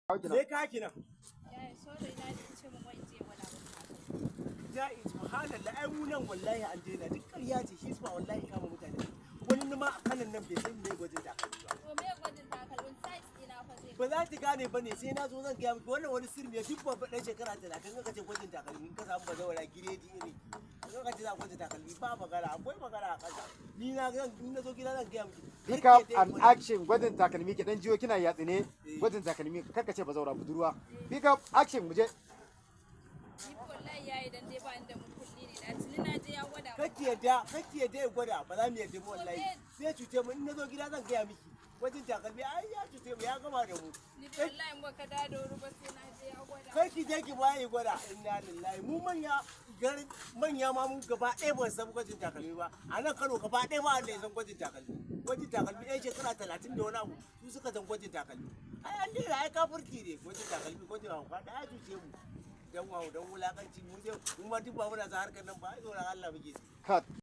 Me ka ki nan? Yaya, saurayi na ne ce mun wai in je gwada mun takalmi. Ja'i, subhanallah, ai mu nan wallahi an daina, duk ƙarya ce shi ba, wallahi kama mutane. Wani ma a kanan nan bai san me gwajin takalmi ba. To me gwajin takalmin? Size ɗina fa zai. Ba za ki gane ba ne, sai na zo zan gaya miki. Wannan wani sirri ne. Duk babban ɗan shekara 30, ka ce gwajin takalmi, in ka samu bazawara giredi iri, in ka ce za a gwajin takalmi, ba magana, akwai magana a ƙasa. Ni na zan, in na zo gida zan gaya miki. Pick up and action. Gwajin takalmi, ki dan jiyo kina yatsi ne. Gwajin takalmi, karka ce bazaura, budurwa. Pick up, action, mu je. Ni fa wallahi yayi, dan dai ba ni da mukulli ne, da tuni na je ya gwada mun. Kake yadda, kake yadda ya gwada, ba za mu yadda ba wallahi. Zai cuce mu. In na zo gida zan gaya miki. Gwajin takalmi ai ya cuce mu, ya gama da mu. Ni dai wallahi in baka da da wuri ba, sai na je ya gwada. Kai, ki je ki bayi gwada. Inna lillahi, mu manya garin manya ma mun gaba ɗaya ban san gwajin takalmi ba. A nan Kano gaba ɗaya ba wanda ya san gwajin takalmi. Gwajin takalmi, ɗan shekara 30 da wani abu su suka san gwajin takalmi. Ai an daina, ai kafurci ne gwajin takalmi, gwajin hauka da ya cuce mu. Dan wawo, dan wulakanci, mu je mu ma duk ba muna sa harkar nan ba, ai tsoron Allah muke ji. Cut.